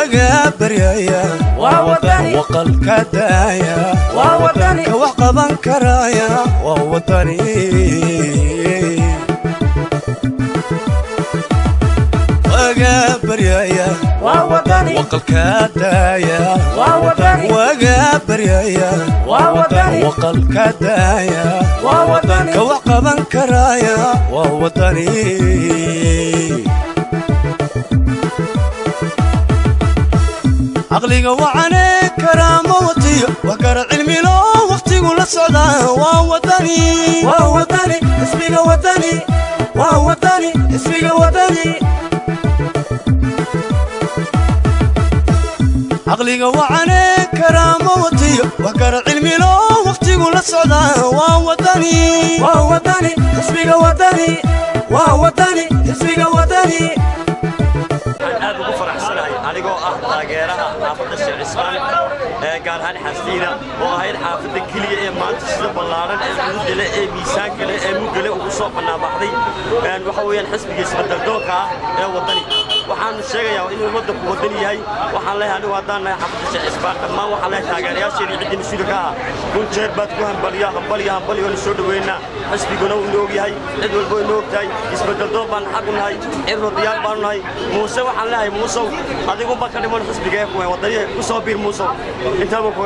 Baryaya waqalka daaya, ka wax qaban karaya waa Wadani. Waga baryaya waqalka daaya, waga baryaya waqalka daaya, ka wax qaban karaya waa Wadani. Caqliga wacane karaamo watiyo wax gara cilmilo wakhtigu la socdaa waa Wadani, waa Wadani xisbiga Wadani, waa Wadani xisbiga Wadani. Caqliga wacane karaamo watiyo wax gara cilmilo wakhtigu la socdaa waa Wadani, waa Wadani xisbiga Wadani, waa Wadani xisbiga Wadani. Aad ugu faraxsanahay anigoo ah taageeraha xaafadda Sheekh Cismaan ee gaar ahaan Xaasliina, oo ahayd xaafadda keliya ee maanta sida ballaaran ee cududale ee miisaanka leh ee muggale ugu soo bannaanbaxday waxa weeyaan xisbiga isbeddeldoonka ah ee Waddani. Waxaan sheegayaa inuu waddanku Waddani yahay. Waxaan leeyahay anigu haddaan nahay xaafadda Sheekh Cismaan dhammaan, waxaan leeyahay taageerayaasheedii ciddii mas-uulka ka ah, kun jeer baad ku hambaliya, hambaliya, hambaliyo. Na soo dhoweynaa, xisbiguna uu inoo og yahay, cid walba inoo og tahay. Isbeddeldoon baan xaq u nahay, cirro diyaar baanu nahay. Muuse waxaan leeyahay, Muusow, adigunba ka dhiman xisbiga ee Waddaniya ku soo biir. Muusow, intaaba ku.